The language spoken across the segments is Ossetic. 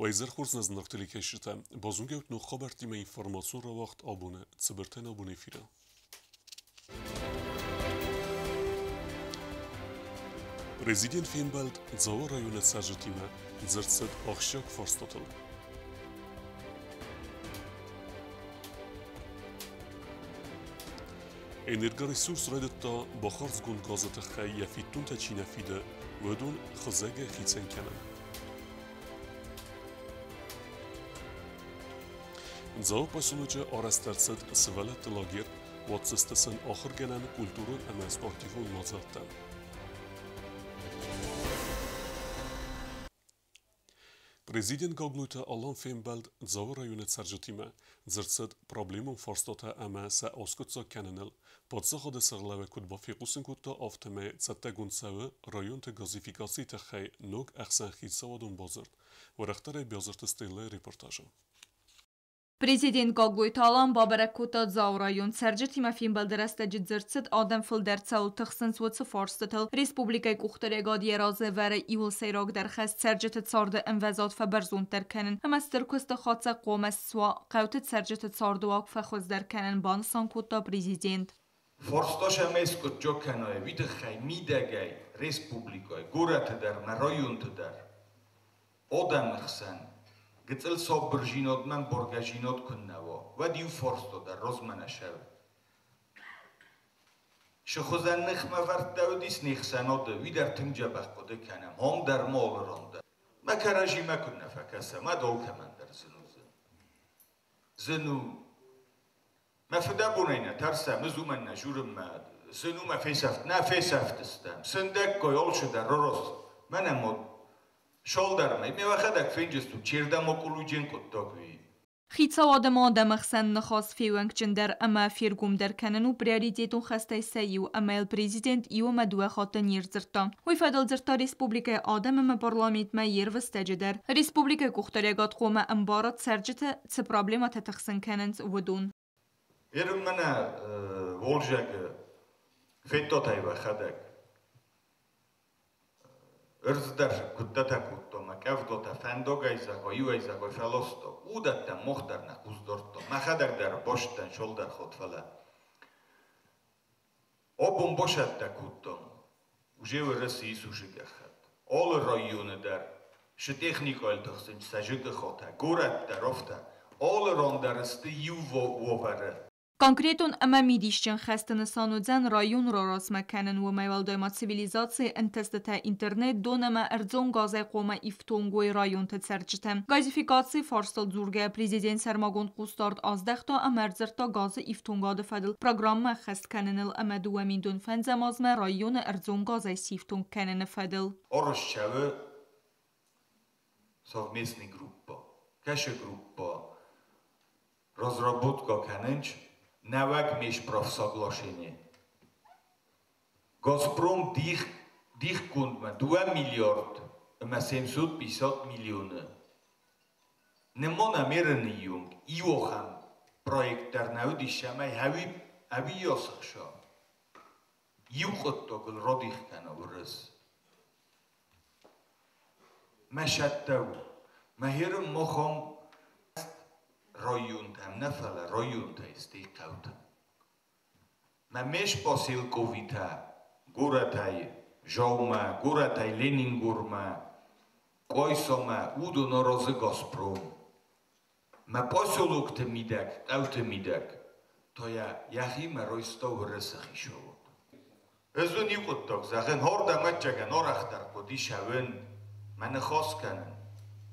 Уӕ изӕр хорз, нӕ зынаргъ телекӕсджытӕ. Базонгӕут ног хабӕрттимӕ информацион рауагъд абоны цыбыртӕн абон эфиры. Президент фембӕлд Дзауы районы цӕрджытимӕ, дзырд цыд ахсджиаг фарстатыл. Энергоресурс райдыдта бахардзгонд газы тыххӕй йӕ фиддонтӕ чи нӕ фиды, уыдон хызӕгӕй хицӕн кӕнын. Дзауы поселочы арӕзт ӕрцыд сывӕллӕтты лагерь, уадздзысты сын ахуыргӕнӕн, культурон ӕмӕ спортивон мадзӕлттӕ. Президент Гаглойты Алан фембӕлд Дзауы районы цӕрджытимӕ. Дзырд цыд проблемон фарстатӕ ӕмӕ сӕ аскъуыддзаг кӕныныл. Паддзахады сӕргълӕууӕг куыд фехъусын кодта, афтӕмӕй цӕттӕгонд цӕуы районты газификацийы тыххӕй ног ӕхсӕнхицауадон бадзырд. Уӕрӕхдӕрӕй Биазырты Стеллӕйы репортажы. Президент Гаглойты Алан бабӕрӕг кодта Дзауы район. Цӕрджытимӕ фембӕлды рӕстӕджы дзырд цыд, адӕм фылдӕр цӕуыл тыхсынц, уыцы фарстытыл. Республикӕйы къухдариуӕгад йӕ разы ӕвӕры иууыл сӕйрагдӕр хӕс цӕрджыты царды ӕмвӕзад фӕбӕрзонддӕр кӕнын ӕмӕ стыр куысты хатдзӕг хъуамӕ суа хъӕуты цӕрджыты цардыуаг фӕхуыздӕр кӕнын, банысан кодта президент. Фарста сӕмӕ скъуыддзаг кӕной, уый тыххӕй мидӕгӕй республикӕйы, горӕты дӕр ӕмӕ районты дӕр адӕмы хсӕн гыццыл сабырдзинадмӕ ӕмбаргӕдзинад куыннӕ уа, уӕд иу фарста дӕр размӕ нӕ цӕуы. Цы хуызӕн ныхмӕвӕрдтӕ уыдис не хсӕнады, уый дӕр тынг дзӕбӕх хъуыды кӕнӕм, ам дӕр ма алы ран дӕр. Мӕ кӕрӕдзимӕ куыннӕ фӕкӕсӕм, уӕд алкӕмӕн дӕр зын уыдзӕн. Зын у. Мӕ фыдӕбонӕй нӕ тӕрсӕм, ӕз уымӕн нӕ журын мӕ зын у, мӕ фесӕфт, нӕ фесӕфтыстӕм. Сындӕггай алчидӕр рараст. Мӕнӕ ма Шолдармӕ, ме уӕхӕдӕг фенджыстут, чердӕм окъулуджын хъуыддаг уый. Хицауады ӕмӕ адӕмы хсӕн ныхас феуӕнгджындӕр ӕмӕ фергомдӕр кӕнын у приоритетон хӕстӕй сӕ иу, ӕмӕ йыл президент иу ӕмӕ дыууӕ хатты не рдзырдта. Уый фӕдыл дзырдта республикӕйы адӕм ӕмӕ парламентмӕ йе рвыстӕджы дӕр. Республикӕйы къухдариуӕгад хъуамӕ ӕмбара цӕрджыты цы проблемӕтӕ тыхсын кӕнынц, уыдон. Ерын мӕнӕ Волжӕгы федтотай уӕхӕдӕг. Ӕрдз дӕр куыдтӕтӕ кодта, мӕ къӕвдатӕ фӕндагӕй зӕгъа, иуӕй зӕгъа фӕласта. Уыдӕттӕм мах дӕр нӕ хъус дардтам. Мӕхӕдӕг дӕр бастдӕн цалдӕр хатт, фӕлӕ абон басӕттӕ кодтам, уже Уӕрӕсе Иисусы гӕххӕтт. Алы районы дӕр цы техникӕйыл тыхсынц сӕ зыгыхатӕ, горӕт дӕр афтӕ, алы ран дӕр сты иу уавӕры. Конкретон ӕмӕ мидисджын хӕсты нысан уыдзӕн район раразмӕ кӕнын, уымӕй уӕлдай ма цивилизацийы ӕнтыстытӕ интернет, дон ӕмӕ ӕрдзон газӕй хъуамӕ ифтонг уой районты цӕрджытӕ. Газификацийы фарстыл дзургӕйӕ президент сӕрмагонд хъусдард аздӕхта ӕмӕ ӕрдзырдта газы ифтонгады фӕдыл программӕ ӕххӕст кӕныныл ӕмӕ 2005 азмӕ районы ӕрдзон газӕй сифтонг кӕныны фӕдыл. Арӕзт цӕуы совместный группа, кӕсы группа разработка кӕнынц нӕуӕг межправсоглашение. Газпром дихгондмӕ 2 миллиард ӕмӕ 750 миллионы. Ныммонӕм ерыны онг иу ахӕм проект дӕр нӕ уыдис, цӕмӕй ӕви ацыхса. Иу хъуыддагыл радих кӕна уырыс. Мӕ сӕттӕ у. Мӕ херын махам районтӕм нӕ, фӕлӕ районтӕй стӕй хъӕутӕм. Мӕ межпоселковитӕ горӕтӕй Жаумӕ, горӕтӕй Ленингормӕ, Къуайсамӕ, уыдон аразы Газпром. Мӕ поселокты мидӕг, хъӕуты мидӕг та йӕ йӕхимӕ райста Уӕрӕсе хицауад. Ӕз уын иу хъуыддаг зӕгъын, хордӕмӕдджагӕн арӕхдӕр хъуыди цӕуын, мӕ ныхас кӕнын,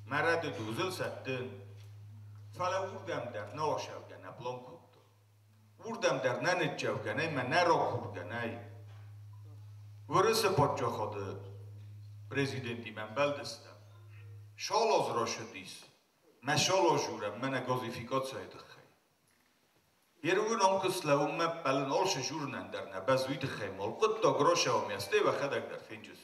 мӕ рӕдыд узыл сӕттын. Фӕлӕ уырдӕм дӕр нӕ ацӕугӕ нӕ план кодтон. Уырдӕм дӕр нӕ ныццӕугӕ нӕй мӕ нӕ ракургӕ нӕй. Уырысы паддзахады президентимӕ ӕмбӕлдыстӕм. Шалаз рацыдис, мӕ шалаз журӕм мӕнӕ газификацийы тыххӕй. Ервын ам куы слӕууынмӕ ӕппӕлын алцы журнӕн дӕр нӕ бӕззы, уый тыххӕй мал хъуыддаг рацӕуӕм, йӕ стӕй уӕхӕдӕг дӕр фенджыз.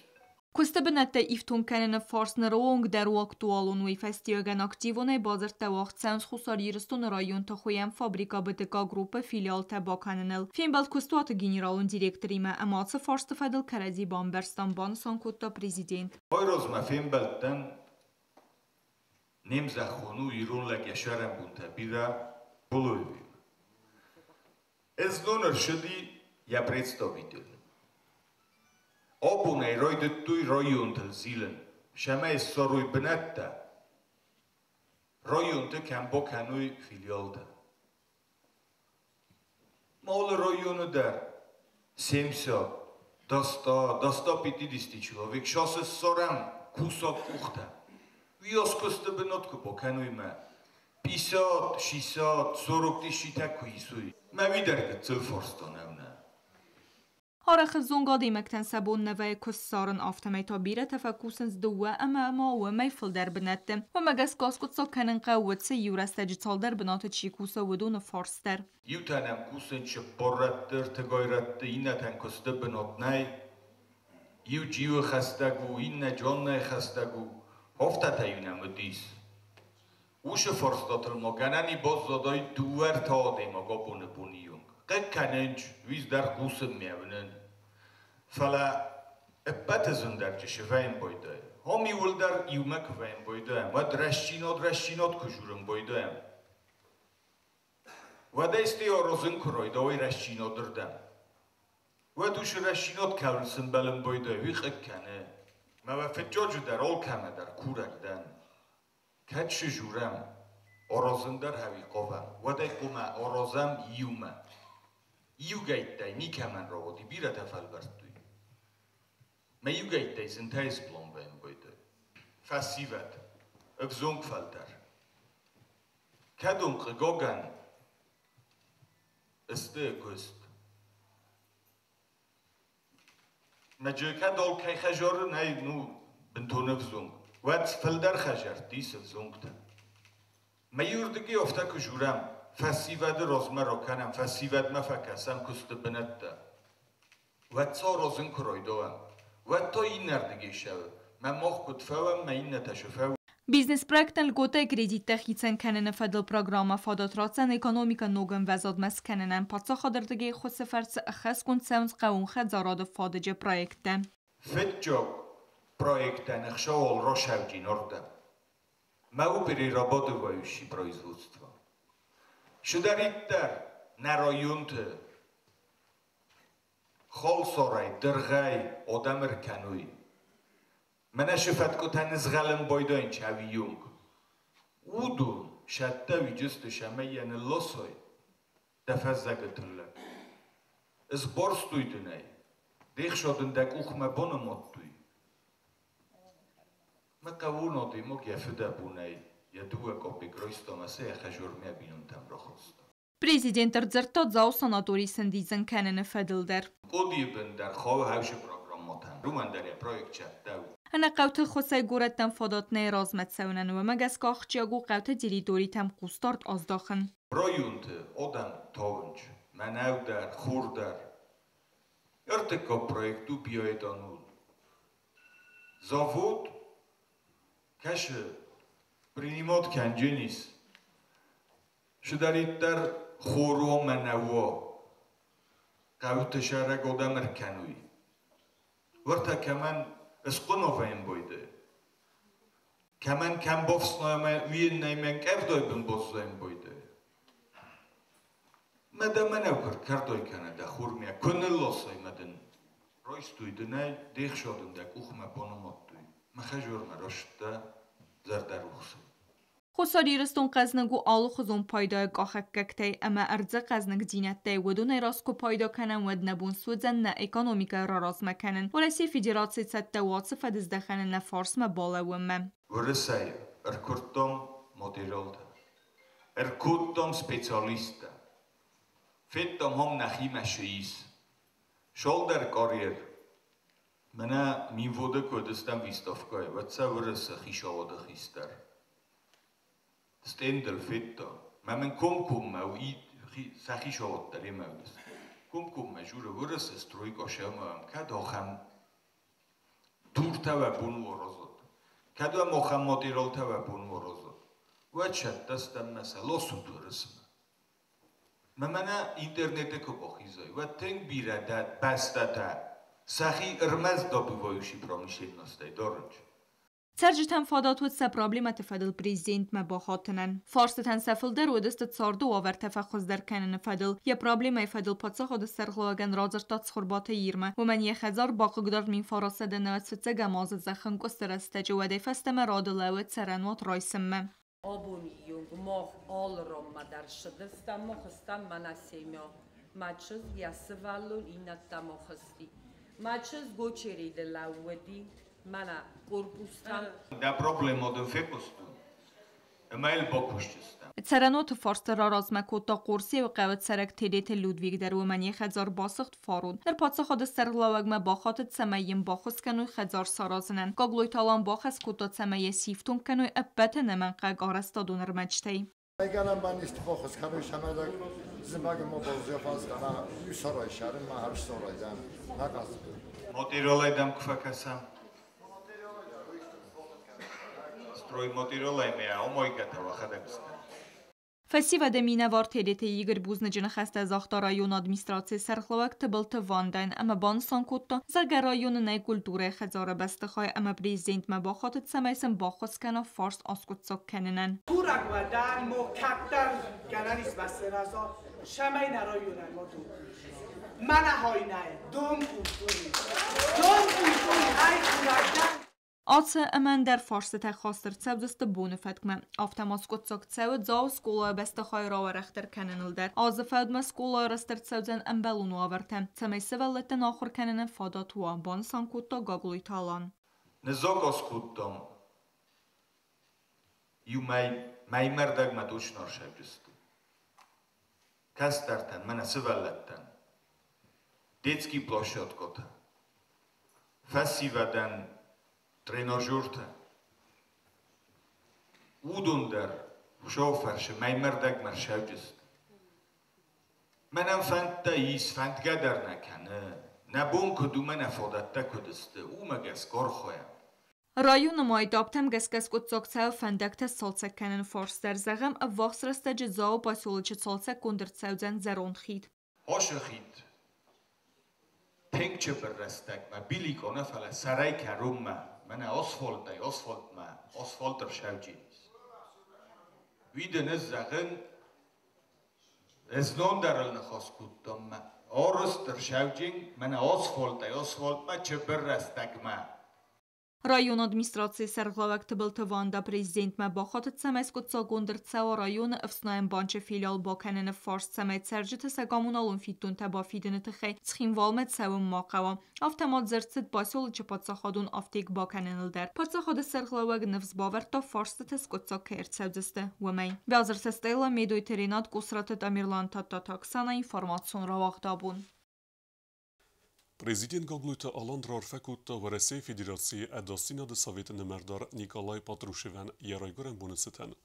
Куысты бынӕттӕ ифтонг кӕныны фарст ныры онг дӕр у актуалон, уый фӕстиуӕгӕн активонӕй бадзырдтӕ уагъд цӕуынц Хуссар Ирыстоны районты хуыйӕн фабрикӕ БТК Группы филиалтӕ бакӕныныл. Фембӕлд куыстуаты генералон директоримӕ ӕмӕ ацы фарсты фӕдыл кӕрӕдзи бамбӕрстам, банысан кодта президент. Айразмӕ фембӕлдтӕн Не мзӕххон у ирон лӕг йӕ сӕрӕнбонтӕ бирӕ Болоевимӕ. Знон ӕрсыди йӕ представитель. Абонӕй райдыдтой районтыл зилын, цӕмӕй ссарой бынӕттӕ, районты кӕм бакӕной филиалтӕ. Алы районы дӕр 70, до 100, до 150 человек. Сейчас ссарӕм кусӕг къухтӕ. Уыйас куысты бынат куы бакӕной мӕ 50, 60, 40 тысячитӕ куы исой. Мӕ уый дӕр гыццыл фарста нӕу, нӕ. Арӕх ӕвзонг адӕймӕгтӕн сӕ бон нӕ вӕййы куыст ссарын, афтӕмӕй та бирӕтӕ фӕкусынц дыууӕ ӕмӕ ма уымӕй фылдӕр бынӕтты. Уымӕ гӕсгӕ аскъуыддзаг кӕнын хъӕуы, уыцы иу рӕстӕджы цалдӕр бынаты чи кусы, уыдоны фарст дӕр. Иутӕ нӕм кусынц 40 рӕтты, ӕртыгай рӕтты, иннӕтӕн куысты бынат нӕй. Иу Джиуы хӕстӕг у, иннӕ Джоннайы хӕстӕг у. Афтӕтӕ-иу нӕм уыдис. Уыцы фарстатыл ма гӕнӕн и баззадаид дыууӕ-ӕртӕ адӕймаг абоны боны онг. Хъыг кӕнынц, уый дӕр хъусынмӕ уынын. Фӕлӕ ӕппӕты зындӕр чысывӕйын байдайы. Ам иууылдӕр иумӕ куы вӕййын байдайӕм, уӕд рӕстдзинад рӕстдзинад куы журын байдайӕм. Уӕд ӕй стӕй аразын куы райдайой рӕстдзинадырдӕм. Уӕд уыцы рӕстдзинад кӕуыл сӕмбӕлын байдайы, уый хъыг кӕны. Мӕ уӕ фыццаджы дӕр алкӕмӕ дӕр курӕг дӕн. Кӕд сызурӕм, аразын дӕр ӕви хъавӕм, уӕд ӕй хъуамӕ аразӕм иумӕ. Иугӕйттӕй никӕмӕн рауади, бирӕтӕ фӕлвӕрдтой. Мӕ иугӕйттӕй зынтӕй сплан вӕййын байдайы. Фӕсивӕд, ӕвзонг фӕлтӕр. Кӕдон, хъыгагӕн, сты ӕгуыст. Мӕ кӕд алкӕй хӕдзары нӕй, ну, бынтон ӕвзонг, уӕд фылдӕр хӕдзӕртты ис ӕвзонгтӕ. Мӕ иуырдыгӕй афтӕ куы журӕм, фӕсивӕды размӕ ракӕнӕм, фӕсивӕдмӕ фӕкӕсӕм куысты бынӕттӕ. Уӕд сӕ аразын куы райдайӕм, уӕд та иннӕрдыгӕй ссӕуы, мӕ мах куыд фӕуӕм, мӕ иннӕтӕ цы фӕуой. Бизнес-проекттӕн льготӕй кредиттӕ хицӕн кӕныны фӕдыл программӕ фадат ратдзӕн экономикӕ ног ӕмвӕзадмӕ скӕнынӕн. Паддзахады ӕрдыгӕй ӕххуысы фӕрцы ӕххӕстгонд цӕуынц хъӕууон хӕдзарады фадыджы проекттӕ. Фыццаг проекттӕн ӕхсӕвыл росӕвджын ордӕм. Мӕ у перерабатывающий производство. Чидӕриддӕр нӕ районты халсарӕй, дыргъӕй адӕм ӕркӕной. Мӕнӕ шы фӕткъуытӕ нызгъӕлын байдайынц ӕви онг. Уыдон сӕттӕ уыдысты, цӕмӕй йӕ нылласой дӕ фӕззӕгы тыллӕг. Сбарстой дын ӕй, де хца дын дӕ къухмӕ банымадтой. Мӕ хъӕууон адӕймаг йӕ фыдӕбонӕй йӕ дыууӕ къапекк райста ӕмӕ сӕ йӕ хӕдзармӕ бинонтӕм рахаста. Президент ӕрдзырдта Дзауы санаторий сӕндидзын кӕныны фӕдыл дӕр. Къодийы бын дӕр хауы хӕвсы программӕтӕм. Уымӕн дӕр йӕ проект цӕттӕ у. Ӕнӕ хъӕуты ӕххуысӕй горӕттӕн фадат нӕй размӕ цӕуынӕн, уымӕ гӕсгӕ ахсджиаг у хъӕуты территоритӕм хъусдард аздахын. Районты адӕм тауынц, мӕнӕу дӕр, хор дӕр. Ӕртыккаг проект у биоэтанол. Завод кӕсы принимать кӕнджынис. Чидӕриддӕр хор уа, мӕнӕу уа, хъӕуты сӕрӕг адӕм ӕркӕной. Уӕртӕ кӕмӕн ысхъуыновӕйын байдайы. Кӕмӕн кӕм бафснайӕм, уый иннӕмӕн къӕвдайы бын баззайын байдайы. Мӕ дӕ мӕнӕу куы ркӕрдой кӕнӕ дӕ хурмӕ, куы нылласай мӕ дын. Райстой дын ӕй, де хца дын дӕ къухмӕ банымадтой. Мӕ хӕдзармӕ растдӕ зӕрдӕрухсӕй. Хуссар Ирыстон хъӕзныг у алыхуызон пайдайаг къахӕггӕгтӕй ӕмӕ ӕрдзы хъӕзныгдзинӕдтӕй. Уыдонӕй раст куы пайда кӕнӕм, уӕд нӕ бон суыдзӕн нӕ экономикӕ раразмӕ кӕнын. Уӕрӕсейы Федераци цӕттӕ у ацы фӕдыздӕхӕны нӕ фарсмӕ балӕууынмӕ. Уырысӕй ӕркуырдтам материалтӕ, ӕркодтам специалисттӕ. Федтам, ам нӕхимӕ цы ис. Цалдӕр карьер. Мӕнӕ Минводы куы уыдыстӕм выставкӕйы, уӕд сӕ Уырысы хицауады хистӕр стендыл федта. Мӕ мын комкоммӕ сӕ хицауад дӕр йемӕ уыдысты. Комкоммӕ дзуры Уырысы стройка сӕмӕм, кӕд ахӕм дуртӕ уӕ бон у аразат, кӕд уӕм ахӕм материалтӕ уӕ бон у аразат, уӕд цӕттӕ стӕм мӕ сӕ ласут Уырысмӕ. Мӕ мӕнӕ интернеты куы бахизай, уӕд тынг бирӕ бӕстӕтӕ сӕхи ӕрмӕст добывающий промышленностӕй дарынц. Цӕрджытӕн фадат уыд сӕ проблемӕты фӕдыл президентмӕ бахатынӕн. Фарстытӕн сӕ фылдӕр уыдысты царды уавӕртӕ фӕхуыздӕр кӕныны фӕдыл. Йӕ проблемӕйы фӕдыл паддзахады сӕргълӕууӕгӕн радзырдта Цхуырбаты Ирмӕ. Уымӕн йӕ хӕдзар бахъыгдард 1995 азы зӕххӕнкъуысты рӕстӕджы, уӕдӕй фӕстӕмӕ рады лӕууы цӕрӕнуат райсынмӕ. Абоны онг мах алы ранмӕ дӕр ссыдыстӕм, мах стӕм мӕнӕ семья. Мӕ чызг, йӕ сывӕллон, иннӕтӕм ахызти. Мӕ чызг очереды лӕууыди мӕнӕ корпустӕм. Дӕ проблемӕ дын фехъуыстон ӕмӕ йыл бакусдзыстӕм. Цӕрӕнуаты фарсты раразмӕ кодта Хъорсеуы хъӕуы цӕрӕг Тедеты Людвиг дӕр, уымӕн йӕ хӕдзар басыгъд фарон. Ныр паддзахады сӕргълӕууӕгмӕ бахатыд, цӕмӕй йын баххуыс кӕной хӕдзар саразынӕн. Гаглойты Алан бахӕс кодта, цӕмӕй йӕ сифтонг кӕной ӕппӕт ӕнӕмӕнгхъӕуӕг арӕзтадон ӕрмӕджытӕй. Гӕнӕн ма исты баххуыс кӕной, цӕмӕй зымӕгы ма баззайа, иу сарай сӕрын, ма хӕрз сарай дӕн, нӕ хъазы. Материалӕй дӕм куы фӕкӕсӕм. Стройматериалӕй мӕ амайгӕ та уӕхӕдӕг скӕн. Фӕсивӕды минӕвар Тедеты Игорь бузныджы ныхӕстӕ загъта районы администрацийы сӕргълӕууӕг Тыбылты Вандӕн ӕмӕ банысан кодта, зӕгъгӕ, районы нӕй культурӕйы хӕдзары бӕстыхай ӕмӕ президентмӕ бахатыд, цӕмӕй сын баххуыс кӕна фарст аскъуыддзаг кӕнынӕн. Курӕг уӕ дӕн, мо кӕддӕр гӕнӕн ис бацырӕза, цӕмӕй нӕ районӕн ма дон Мӕнӕ хай нӕй, дон культури. Дон культури, ай курӕг дӕн. Ацы ӕмӕ ӕндӕр фарстытӕ хаст ӕрцӕудзысты боны фӕткмӕ. Афтӕ ма скъуыддзаг цӕуы Дзауы скъолайы бӕстыхайы рауӕрӕхдӕр кӕныныл дӕр. Азы фӕудмӕ скъолайы арӕзт ӕрцӕудзӕн ӕмбӕлон уавӕртӕ, цӕмӕй сывӕллӕттӕн ахуыр кӕнынӕн фадат уа, банысан кодта Гаглойты Алан. Ныззаказ кодтам иу мӕй, мӕймӕ рдӕгмӕ точно ӕрсӕвджысты. Кӕстӕртӕн, мӕнӕ сывӕллӕттӕн, детский площадкӕтӕ, фӕсивӕдӕн тренажертӕ. Уыдон дӕр Хуыцауы фӕрсы мӕймӕ рдӕгмӕ ӕрсӕвджысты. Мӕнӕн фӕндтӕ ис, фӕндгӕ дӕр нӕ кӕны. Нӕ бон куыд у, мӕнӕ фадӕттӕ куыд сты, уымӕ гӕсгӕ архайӕм. Районы ма этаптӕм гӕсгӕ скъуыддзаг цӕуы фӕндӕгтӕ сцалцӕг кӕныны фарст дӕр. Зӕгъӕм, ӕввахс рӕстӕджы Дзауы поселочы цалцӕггонд ӕрцӕудзӕн зӕронд хид. Ашы хид тынг чыбыр рӕстӕгмӕ биликъо нӕ, фӕлӕ сӕрӕй кӕронмӕ, мӕнӕ асфальтӕй асфальтмӕ, асфальт ӕрсӕвджын ис. Уый дын ӕз зӕгъын, знон дӕр ыл ныхас кодтам мӕ арызт ӕрсӕвджын, мӕнӕ асфальтӕй асфальтмӕ чыбыр рӕстӕгмӕ. Районы администрацийы сӕргълӕууӕг Тыбылты Ванда президентмӕ бахатыд, цӕмӕй скъуыддзаггонд ӕрцӕуа районы ӕфснайӕн банчы филиал бакӕныны фарст, цӕмӕй цӕрджыты сӕ коммуналон фиддонтӕ бафидыны тыххӕй Цхинвалмӕ цӕуын ма хъӕуа. Афтӕ ма дзырд цыд поселочы паддзахадон афтек бакӕныныл дӕр. Паддзахады сӕргълӕууӕг ныфс бавӕрдта, фарстытӕ скъуыддзаг кӕй ӕрцӕудзысты, уымӕй. Биазырты Стелла, Медойты Ренат, Къусраты Тамерлан, Тадтаты Оксана, информацион рауагъд абон. Президент Гаглойты Алан раарфӕ кодта Уӕрӕсейы Федерацийы Ӕдасдзинады советы нымӕрдар Николай Патрушевӕн йӕ райгуырӕн боны цытӕн.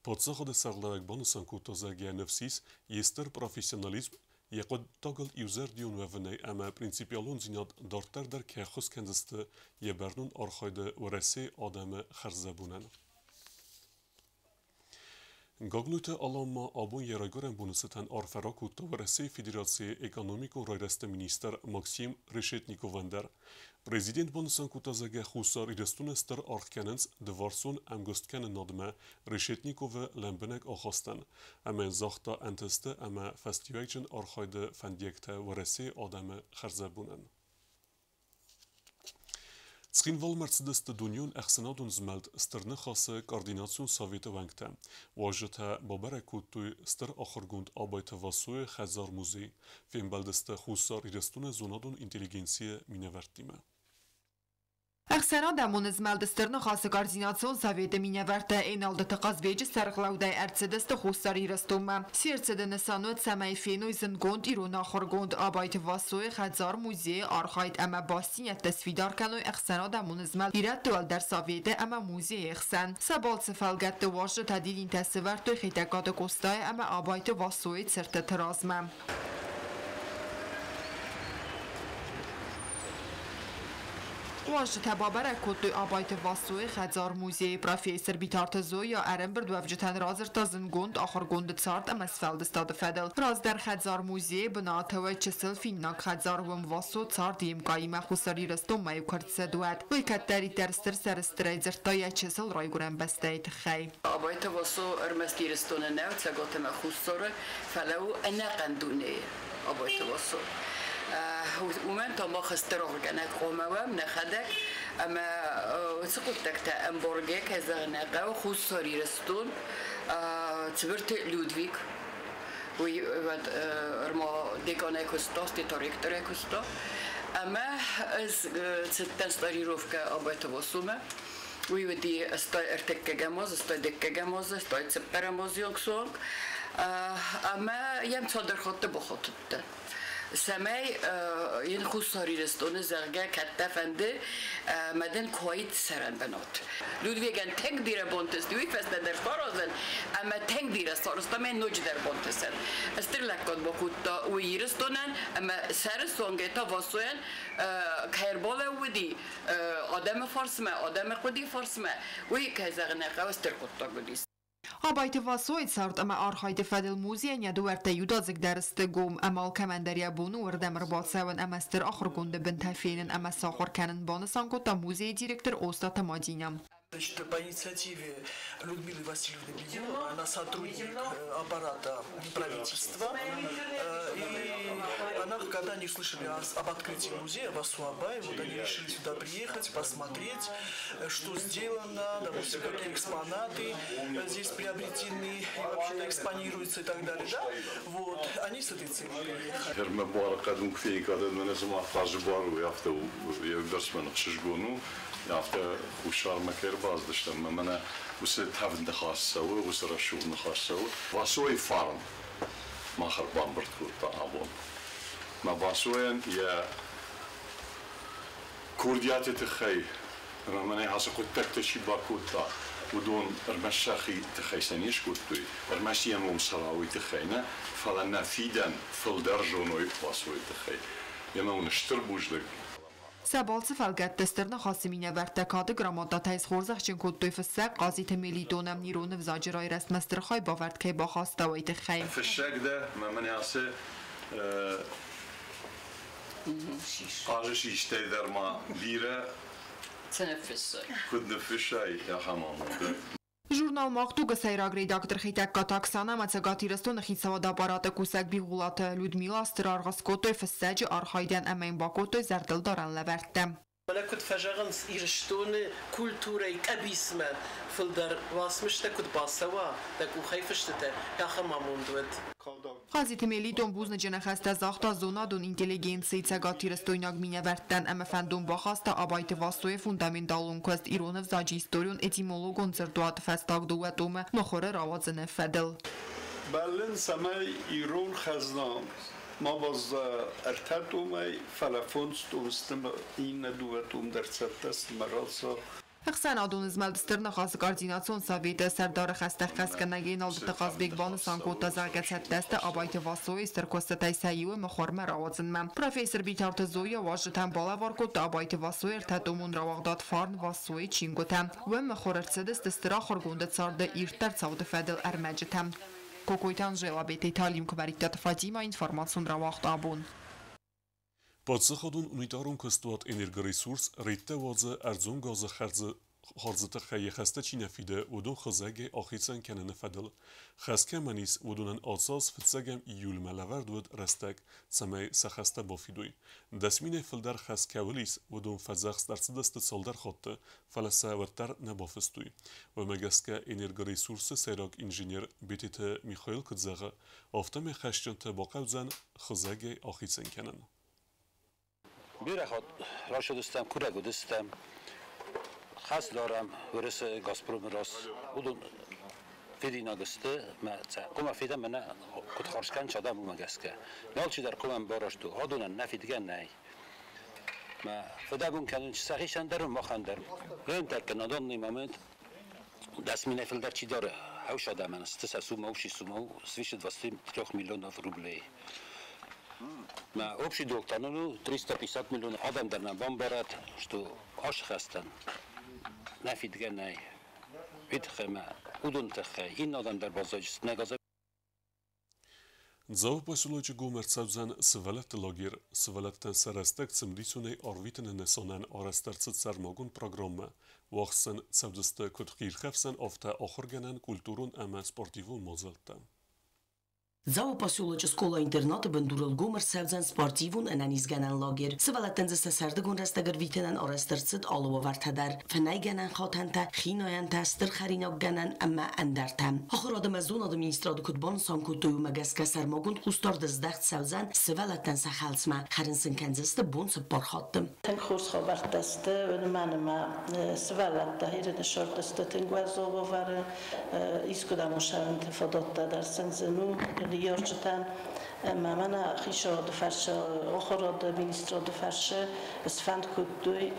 Паддзахады сӕргълӕууӕг банысан кодта, зӕгъгӕ, ныфс ис, йе стыр профессионализм, йӕ хъуыддагыл иузӕрдион уӕвынӕй ӕмӕ принципиалондзинад дарддӕр дӕр кӕй ӕххуыс кӕндзысты йӕ бӕрнон архайды Уӕрӕсейы адӕмы хӕрзӕбонӕн. Гаглойты Алан ма абон йӕ райгуырӕн боны цытӕн арфӕ ракодта Уӕрӕсейы Федерацийы экономикон райрӕзты министр Максим Решетниковӕн дӕр. Президент банысан кодта, зӕгъгӕ, Хуссар Ирыстоны стыр аргъ кӕнынц дывӕрсон ӕмгуысткӕнынадмӕ Решетниковы лӕмбынӕг ахастӕн ӕмӕ йын загъта ӕнтысты ӕмӕ фӕстиуӕгджын архайды фӕндиӕгтӕ Уӕрӕсейы адӕмы хӕрзӕбонӕн. Цхинвалмӕ ӕрцыдысты дунеон ӕхсӕнадон змӕлд Стыр Ныхасы координацион советы уӕнгтӕ. Уазджытӕ бабӕрӕг кодтой стыр ахуыргонд Абайты Васойы хӕдзар-музей. Фембӕлдысты Хуссар Ирыстоны зонадон интеллигенцийы минӕвӕрттимӕ. Ӕхсӕнадӕмон змӕлды Стыр Ныхасы координацион советы минӕвӕрттӕ Эналдыты Хъазбеджы сӕргълӕудӕй ӕрцыдысты Хуссар Ирыстонмӕ. Се рцыды нысан уыд, цӕмӕй феной зындгонд ирон ахуыргонд Абайты Васойы хӕдзар-музейы архайд ӕмӕ бастдзинӕдтӕ сфидар кӕной ӕхсӕнадӕмон змӕлд Ирӕтты уӕлдӕр советы ӕмӕ музейы хсӕн. Сӕ балцы фӕлгӕтты уазджытӕ дидинтӕ сӕвӕрдтой Хетӕгкаты Къостайы ӕмӕ Абайты Васойы цыртыты размӕ. Уазджытӕ бабӕрӕг кодтой Абайты Васойы хӕдзар-музейы. Профессор Битарты Зоя ӕрӕмбырдуӕвджытӕн радзырдта зындгонд ахуыргонды цард ӕмӕ сфӕлдыстады фӕдыл. Раздӕр хӕдзар-музейы бынаты уыд чысыл финнаг хӕдзар, уым Васо цард йе мкъаимӕ Хуссар Ирыстонмӕ-иу куы ӕрцыд, уӕд. Уый кӕддӕриддӕр стыр сӕрыстырӕй дзырдта йӕ чысыл райгуырӕн бӕстӕйы тыххӕй. Абайты Васо ӕрмӕст Ирыстоны нӕу, Цӕгат ӕмӕ Хуссары, фӕлӕ у ӕнӕхъӕн дунейы Абайты Васо. Уымӕн та мах стыр аргъгӕнӕг хъуамӕ уӕм нӕхӕдӕг, ӕмӕ уыцы хъуыддӕгтӕ ӕмбаргӕ, кӕй зӕгъын ӕй хъӕуы, Хуссар Ирыстон, Цыбырты Людвиг, уый уӕд ӕрма деканӕй куыста, стӕй та ректорӕй куыста. Ӕмӕ ӕз цыдтӕн стажировкӕ Абайты Васомӕ. Уый уыди стай ӕртыккӕгӕм аз, стай дыккӕгӕм аз, стай цыппӕрӕм азы онг. Ӕмӕ йӕм цалдӕр хатты бахатыдтӕн, цӕмӕй йын Хуссар Ирыстоны, зӕгъгӕ, кӕд дӕ фӕнды, мӕ дын куы уаид цӕрӕн бынат. Людвигӕн тынг бирӕ бантыст, уый фӕстӕ дӕр саразын, ӕмӕ тынг бирӕ сарӕзта, мӕ ноджыдӕр бантысӕд. Стыр лӕггад бакодта уый Ирыстонӕн, ӕмӕ сӕры цонгӕй та Васойӕн кӕй ӕрбалӕууыди адӕмы фарсмӕ, адӕмы хъуыдыйы фарсмӕ, уый, кӕй зӕгъын ӕй хъӕуы, стыр хъуыддаг уыдис. Абайты Васойы цард ӕмӕ архайды фӕдыл музейӕн йӕ дуӕрттӕ иудадзыг дӕр сты гом, ӕмӕ алкӕмӕн дӕр йӕ бон у уырдӕм ӕрбацӕуын ӕмӕ стыр ахуыргонды бынтӕ фенын ӕмӕ сахуыр кӕнын, банысан кодта музейы директор Остъаты Мадинӕ. Значит, по инициативе Людмилы Васильевны Бединовой, она сотрудник аппарата правительства, и она, когда они услышали об открытии музея Васо Абая, вот они решили сюда приехать, посмотреть, что сделано, допустим, какие экспонаты здесь приобретены и вообще-то экспонируются и так далее, да? Вот, они с этой целью приехали. Афтӕ Хуссармӕ кӕй ӕрбацыдыстӕм ӕмӕ мӕнӕ уыцы тӕвд ныхас цӕуы, уыцы рӕсугъд ныхас цӕуы. Васойы фарн мах ӕрбамбырд кодта абон. Мӕ Васойӕн йӕ курдиаты тыххӕй ӕмӕ мӕнӕ ацы хъуыддӕгтӕ чи бакодта, уыдон ӕрмӕст сӕхи тыххӕй сӕ не скодтой, ӕрмӕст йӕ ном цӕра, уый тыххӕй нӕ, фӕлӕ нӕ фидӕн фылдӕр зоной Васойы тыххӕй. Ӕмӕ уын стыр бузныг. Сӕ балцы фӕлгӕтты Стыр Ныхасы минӕвӕрттӕ кады грамотатӕй схорзӕхджын кодтой фыссӕг Хъазиты Мелитоны, ирон ӕвзаджы райрӕзтмӕ стыр хайбавӕрд кӕй бахаста, уый тыххӕй. Фыссӕг дӕ, мӕ мӕнӕ ацы хъазы систӕй дӕр ма бирӕ куыд ныффыссай, ахӕм амонд. Журнал «Мах дуг»-ы сӕйраг редактор Хетӕгкаты Оксана ӕмӕ Цӕгат Ирыстоны хицауады аппараты кусӕг Бигъуылаты Людмила стыр аргъ скодтой фыссӕджы архайдӕн ӕмӕ йын бакодтой зӕрдылдарӕн лӕвӕрттӕ. Фӕлӕ куыд фӕзӕгъынц, Ирыстоны культурӕйы къӕбицмӕ фылдӕр уацмыстӕ куыд бацӕуа, дӕ къухӕй фыстытӕ, ахӕм амонд уӕд. Хъазиты Мелитон бузныджы ныхӕстӕ загъта зонадон интеллигенцийы цӕгатирыстойнаг минӕвӕрттӕн ӕмӕ фӕндон бахаста Абайты Васойы фундаменталон куыст ирон ӕвзаджы историон-этимологон дзырдуаты фӕстаг дыууӕ томы мыхуыры рауадзыны фӕдыл. Бӕллын, цӕмӕй ирон хӕзна ма баззайа ӕртӕ томӕй, фӕлӕ фондз том сты, иннӕ дыууӕ том дӕр цӕттӕ сты мӕ ралса. Ӕхсӕнадон змӕлд Стыр Ныхасы координацион советы сӕрдары хӕстӕ ӕххӕстгӕнӕг Еналдыты Хъазбег банысан кодта, зӕгъгӕ, цӕттӕ сты Абайты Васойы стыр куыстытӕй сӕ иуы мыхуырмӕ рауадзынмӕ. Профессор Битарты Зоя уазджытӕн балӕвар кодта Абайты Васойы ӕртӕтомон рауагъдад «Фарн Васойы чингуытӕ». Уым мыхуыр ӕрцыдысты стыр ахуыргонды царды ирддӕр цауты фӕдыл ӕрмӕджытӕ. Кокойты Анжела, Бететы Алим, Куымӕридтаты Фатима, информацион рауагъд «Абон». Паддзахадон унитарон куыстуат «Энергоресурс» рейдтӕ уадзы ӕрдзон газы хардзы тыххӕй йӕ хӕстӕ чи нӕ фиды, уыдон хызӕгӕй ахицӕн кӕныны фӕдыл. Хӕс кӕмӕн ис, уыдонӕн ацы аз фыццӕгӕм июльмӕ лӕвӕрд уыд рӕстӕг, цӕмӕй сӕ хӕстӕ бафидой. 10 000-ӕй фылдӕр хӕс кӕуыл ис, уыдон фӕдзӕхст ӕрцыдысты цалдӕр хатты, фӕлӕ сӕ уӕддӕр нӕ бафыстой. Уымӕ гӕсгӕ «Энергоресурс»-ы сӕйраг инженер Бететы Михаил куыд зӕгъы, афтӕмӕй хӕсджынты бахъӕудзӕн хызӕгӕй ахицӕн кӕнын. Бирӕ хатт рацыдыстӕм, курӕг уыдыстӕм, хӕс дарӕм Уӕрӕсе Газпромы раз. Уыдон фидинаг сты, мӕ хъуамӕ фидӕм мӕнӕ куыд хардз кӕнынц адӕм, уымӕ гӕсгӕ. Алчидӕр хъуамӕ ӕмбарӕст у, адонӕн нӕ фидгӕ нӕй. Мӕ фыдӕбон кӕнынц сӕхицӕн дӕр, махӕн дӕр. Рынтӕккӕ на данный момент 10 000-ӕй фылдӕр чи дары, хӕус адӕмӕн сты сӕ суммӕ, общий сумма свыше 23 миллионов рублей. Ма общий долг та ну 350 миллион адам дӕр нӕ бамбарат, что ас хӕстӕн нӕ фидгӕ нӕй. Уый тыххӕй ма уыдон тыххӕй иннӕ адӕм дӕр баззайдзысты нӕ газы. Дзауы поселочы гом ӕрцӕудзӕн сывӕллӕтты лагерь. Сывӕллӕттӕн сӕ рӕстӕг цымыдисонӕй арвитыны нысанӕн арӕзт ӕрцыд сӕрмагонд программӕ. Уагъд сын цӕудзысты куыд хиирхӕфсӕн, афтӕ ахуыргӕнӕн, культурон ӕмӕ спортивон мадзӕлттӕ. Дзауы поселочы скъола-интернаты бындурыл гом ӕрцӕудзӕн спортивон ӕнӕнизгӕнӕн лагерь. Сывӕллӕттӕн дзы сӕ сӕрдыгон рӕстӕг ӕрвитынӕн арӕзт ӕрцыд алы уавӕртӕ дӕр: фынӕйгӕнӕн хатӕнтӕ, хинайӕнтӕ, стыр хӕринаггӕнӕн ӕмӕ ӕндӕртӕ. Ахуырад ӕмӕ зонады министрады куыд банысан кодтой, уымӕ гӕсгӕ сӕрмагонд хъусдард здӕхт цӕудзӕн сывӕллӕттӕн сӕ хӕлцмӕ, хӕрын сын кӕндзысты бон цыппар хатты. Тынг хорз хабӕрттӕ сты, уымӕн ӕмӕ сывӕллӕттӕ хӕрыны сӕрты сты тынг уӕззау уавӕры, искуыдӕм усӕнты фадӕттӕ дӕр сын зын у ныййарджытӕн. Ӕмӕ мӕнӕ хицауады фӕрцы, ахуырады министрады фӕрцы сфӕнд кодтой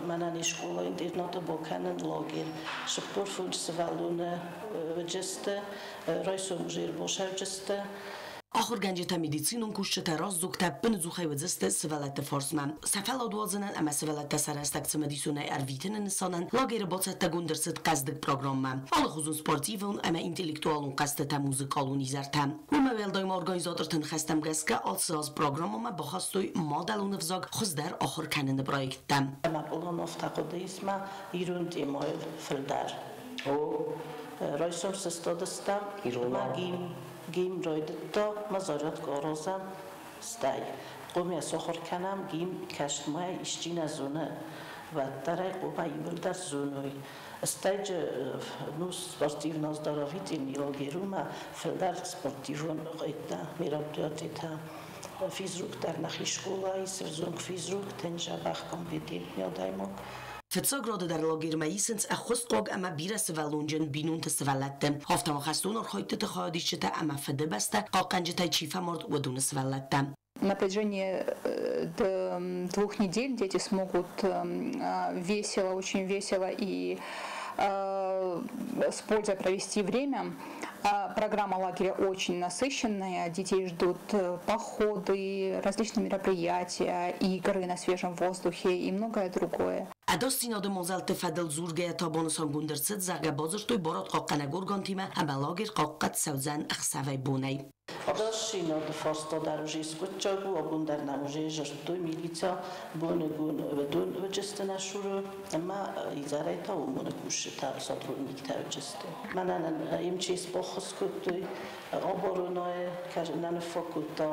мӕнӕ не скъола-интернаты бакӕнын лагерь. 45 сывӕллоны уыдысты, райсом уже ӕрбацӕуджысты. Ахуыргӕнджытӕ, медицинон кусджытӕ, раздзогтӕ ӕппынӕдзухӕй уыдзысты сывӕллӕтты фарсмӕ. Сӕ фӕллад уадзынӕн ӕмӕ сывӕллӕттӕ сӕ рӕстӕг цымыдисонӕй ӕрвитыны нысанӕн лагеры бацӕттӕгонд ӕрцыд хъӕздыг программӕ. Алыхуызон спортивон ӕмӕ интеллектуалон хъӕзтытӕ, музыкалон изӕртӕ. Уымӕ уӕлдай ма организаторты ныхӕстӕм гӕсгӕ ацы аз программӕмӕ бахастой мадӕлон ӕвзаг хуыздӕр ахуыр кӕныны проекттӕ. Ӕмӕ пълан афтӕ хъуыды ис ма ирон темӕйыл фылдӕр. Райсом сыстадыстӕм, ма гимн райдыдта, ма зарядка аразӕм, стӕй хъуамӕ сахуыр кӕнӕм гимн кӕстмӕ исчи нӕ зоны, уӕддӕр ӕй хъуамӕ иууылдӕр зоной. Стӕй ну, спортивно оздоровительный лагерь ма фылдӕр спортивон къӕйттӕ, мероприятитӕ. Физрук дӕр нӕхи скъолайы ӕвзонг физрук, тынг дзӕбӕх компетентный адӕймаг. Фыццаг рады дӕр лагермӕ исынц ӕххуысхъуаг ӕмӕ бирӕсывӕллонджын бинонты сывӕллӕтты. Афтӕ ма хӕстон архайдтыты хайадисджытӕ ӕмӕ Фыдыбӕстӕ хъахъхъӕнджытӕй чи фӕмард, уыдоны сывӕллӕттӕ. На протяжении 2 недель дети смогут весело, очень весело и с пользой провести время. Программа лагеря очень насыщенная. Детей ждут походы, различные мероприятия, игры на свежем воздухе и многое другое. Ӕдасдзинады мадзӕлтты фӕдыл дзургӕйӕ та банысангонд ӕрцыд, зӕгъгӕ, бадзырдтой барадхъахъхъӕнӕг органтимӕ ӕмӕ лагерь хъахъхъӕд цӕудзӕн ӕхсӕвӕй-бонӕй. Ӕдасдзинады фарста дӕр уже скъуыддзаг у, абон дӕр нӕм уже зӕрдтой милицӕ боныгон уыдон уыдысты нӕ цуры ӕмӕ изӕрӕй та уымоны кусджытӕ, сотрудниктӕ уыдысты. Мӕнӕ нын МЧС баххуыс кодтой оборонайы, нӕ ныффаг кодта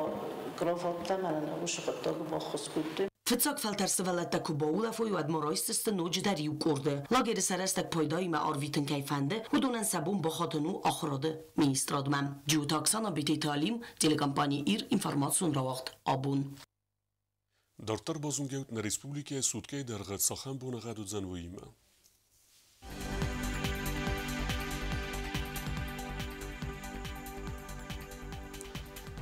граваттӕ, мӕнӕ нын уыцы хъуыддагы баххуыс кодтой. Фыццаг фӕлтӕр сывӕллӕттӕ куы баулӕфой, уӕд ма райсдзысты ноджыдӕр иу къорды. Лагеры сӕ рӕстӕг пайдаимӕ арвитын кӕй фӕнды, уыдонӕн сӕ бон бахатын у ахуырады министрадмӕ. Джиоты Оксана, Бететы Алим, телекомпани «Ир», информацион рауагъд «Абон». Дарддӕр базонгӕут нӕ республикӕйы суткӕйы дӕргъы цахӕм боныгъӕд уыдзӕн, уыимӕ.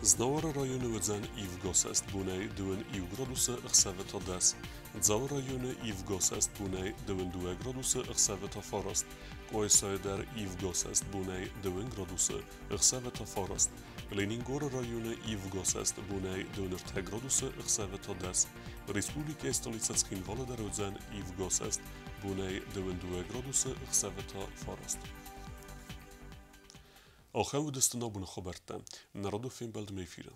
Знауыры районы уыдзӕн ивгӕ бонӕй 21 градусы, ӕхсӕвы та 10. Дзауы районы ивгӕ бонӕй 22 градусы, ӕхсӕвы та 9. Къуайсайы дӕр ивгӕ бонӕй 2 градусы, ӕхсӕвы та 9. Ленингоры районы ивгӕ бонӕй 23 градусы, ӕхсӕвы та 10. Республикӕйы столицӕ Цхинвалы дӕр уыдзӕн ивгӕ бонӕй 22 градусы, ӕхсӕвы та 9. Ахӕм уыдысты нӕ абоны хабӕрттӕ. Нӕ радон фембӕлдмӕ эфиры.